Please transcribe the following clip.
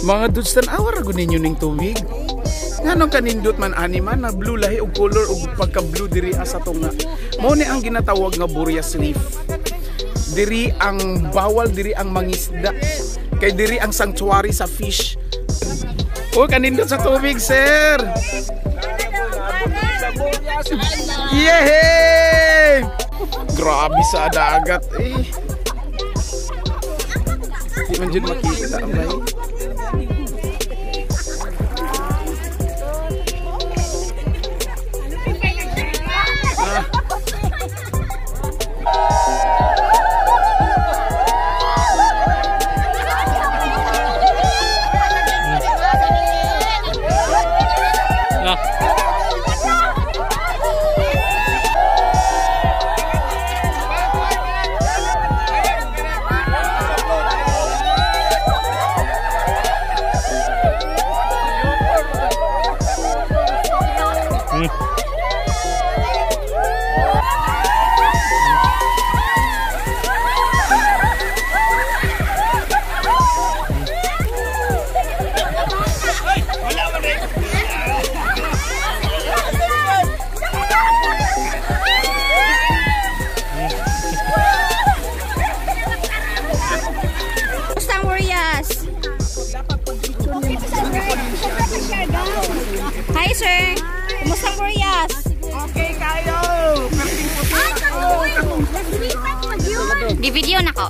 Mga dudes, tan-awa ra gud ninyo ning tubig. Nganong kanindot man ani man na blue lahi og color og pagka blue diri sa tunga. Mao ni ang ginatawag nga Burias Reef. Diri ang bawal diri ang mangisda. Kay diri ang sanctuary sa fish. Oh, kanindot sa tubig, sir. Yehey! Grabe sa dagat eh. Di man jud makita bay. Hi sir! Kumusta ang Burias? Okay kayo! Di video na ko.